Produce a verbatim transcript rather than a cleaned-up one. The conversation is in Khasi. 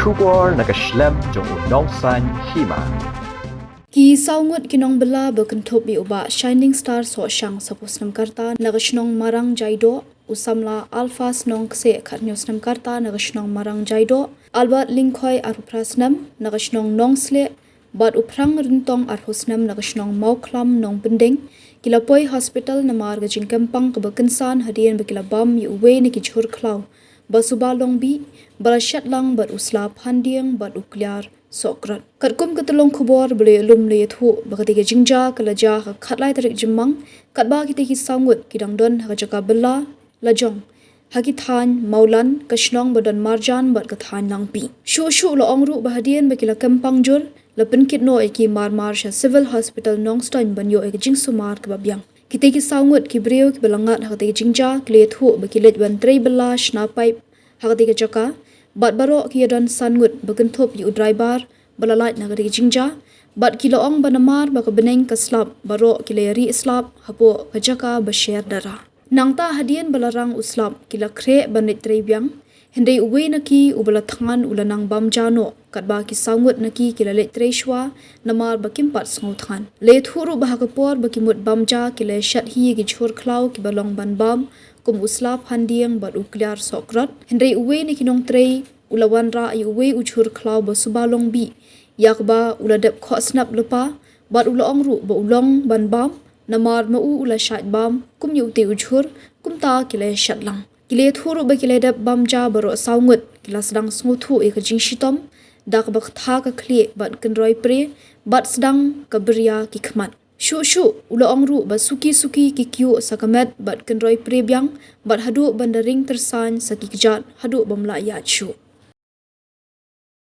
Khubor na ka shlem jong u Nongsaiñ Hima. Ki saw ngut ki nongbylla ba kynthup ïa u Bah Shining Star Sohshang, saphew snem ka rta, na ka shnong Marang Jaidoh, u samla Alpha Snongseh, khathynñiew snem ka rta, na ka shnong Marang Jaidoh, Albert Lyngkhoi, arphew phra snem, na ka shnong Nongsleh, bad u Phrang Ryntong, arphew snem, na ka shnong Mawkhlam Nongpyndeng, ki la poi hospital namar ka jingkyrpang kaba kynsan hadien ba ki la bam ïa uwei na ki jhur khlaw ba suba long bih, ba la shet lang bad u slap handieng bad u kliar sohkrot. Katkum ka tyllong khubor ba la ïalum la ïathuh ba katei ka jingjia ka la jia ha ka khatlai tarik Jymmang, katba kitei ki saw ngut ki dang don ha ka jaka bylla lajong ha ki thaiñ Mawlan, ka shnong ba don marjan bad ka thaiñ Langpih. Shuh shuh la ong ruh ba hadien ba ki la kyrpang jur, la pynkit noh ïa ki marmar sha Civil Hospital Nongstoiñ ban ïoh ïa ka jingsumar kaba biang. Kitei ki saw ngut ki briew kiba la ngat ha katei ka jingjia ki la ïathuh ba ki leit ban trei bylla shna paip ha katei ka jaka, bad baroh ki ïadon san ngut ba kynthup ïa u driver ba la lait na katei ka jingjia, bad ki la ong ba namar ba ka bneng ka slap, baroh ki la ïarieh slap hapoh ka jaka ba sher dara. Nangta hadien ba la rang u slap, ki la khreh ban leit trei biang, hynrei uwei na ki uba la thngan u la nang bam ja noh, katba ki saw ngut na ki ki la leit trei shuwa namar ba kim pat sngew thngan. La ïathuh ruh ba ha ka por ba ki mut bam ja ki la shet hi ïa ki jhur khlaw kiba long ban bam, kum u slap handieng bad u kliar sohkrot, hynrei uwei na ki nongtrei u la wanrah ïa uwei u jhur khlaw ba suba long bih, ïa kaba u la dep khohsnep lypa, bad u la ong ruh ba u long ban bam, namar ma u u la shait bam kum ïa utei u jhur, kumta ki la shet lang. Ki la ïathuh ruh ba ki la dep bam ja baroh saw ngut, ki la sdang sngewthuh ïa ka jingshitom da kaba ktha ka khlieh bad kynroi pre, bad sdang ka bria ki khmat. Shuh shuh u la ong ruh ba suki suki ki kyiuh sa ka met bad kynroi pre biang, bad haduh ban da ring tyrsain sa ki kjat haduh bym lah ïaid shuh.